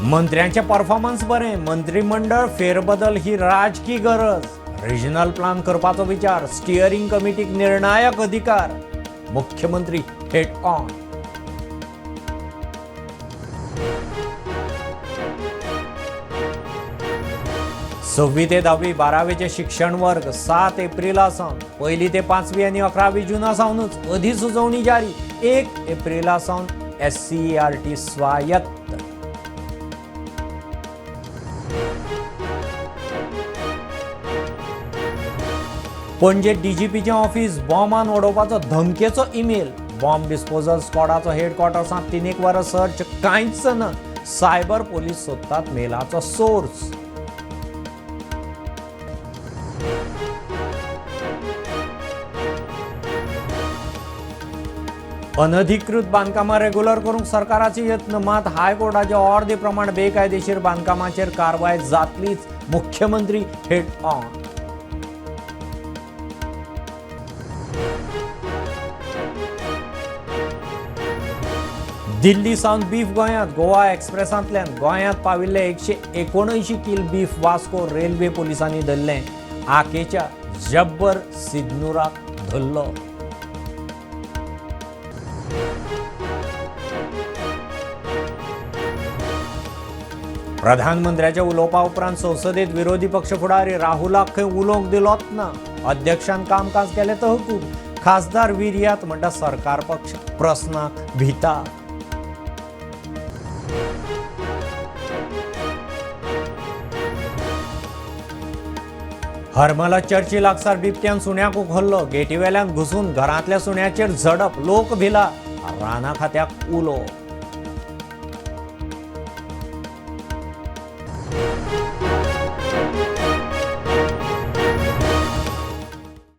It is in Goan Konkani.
मंत्र्यांचें परफॉर्मन्स बरें, मंत्रीमंडळ फेरबदल ही राजकी गरज. रिजनल प्लान करपाचो विचार, स्टिअरींग कमिटीक निर्णायक अधिकार. मुख्यमंत्री हेड ऑन. सव्वी ते धावी बारावेचे शिक्षण वर्ग 7 एप्रिला सावन, पयली ते पांचवी आनी 11वी जुना सावनूच अधिसुचोवणी जारी. 1 एप्रिला सावन एससीईआरटी स्वायत्त. पणजे डीजीपीचें ऑफिस बॉम्बान उडोवपाचो धमकेचो ईमेल. बॉम्ब डिस्पोजल स्क्वॉडाचो हेडक्वॉर्टर्सांत 3 वरां सर्च, कांयच ना. सायबर पोलीस सोदतात मेलाचो सोर्स. अनधिकृत बांदकामां रेगुलर करूंक सरकाराचे यत्न, मात हायकोर्टाच्या ऑर्दी प्रमाण बेकायदेशीर बांदकामाचेर कारवाय जातलीच. मुख्यमंत्री हेड ऑन. दिल्ली सावन बीफ गोंयांत. गोवा एक्सप्रेसांतल्यान गोंयांत पाविल्ले 179 कील बीफ वास्को रेल्वे पोलिसांनी धरलें. आकेच्या जब्बर सिदनुराक धरलो. प्रधानमंत्र्याच्या उलोवपा उपरांत संसदेत विरोधी पक्ष फुडारी राहुलाक खंय उलोवंक दिलोच ना. अध्यक्षान कामकाज केलें तहकूब. खासदार विर्यात म्हणटा सरकार पक्ष प्रस्नाक भिता. हरमला चर्ची लागसार बिबट्यान सुण्याक उखल्लो. गेटीवेल्यान घुसून घरांतल्या सुण्याचेर झडप. लोक भिला. राना खात्याक उलो.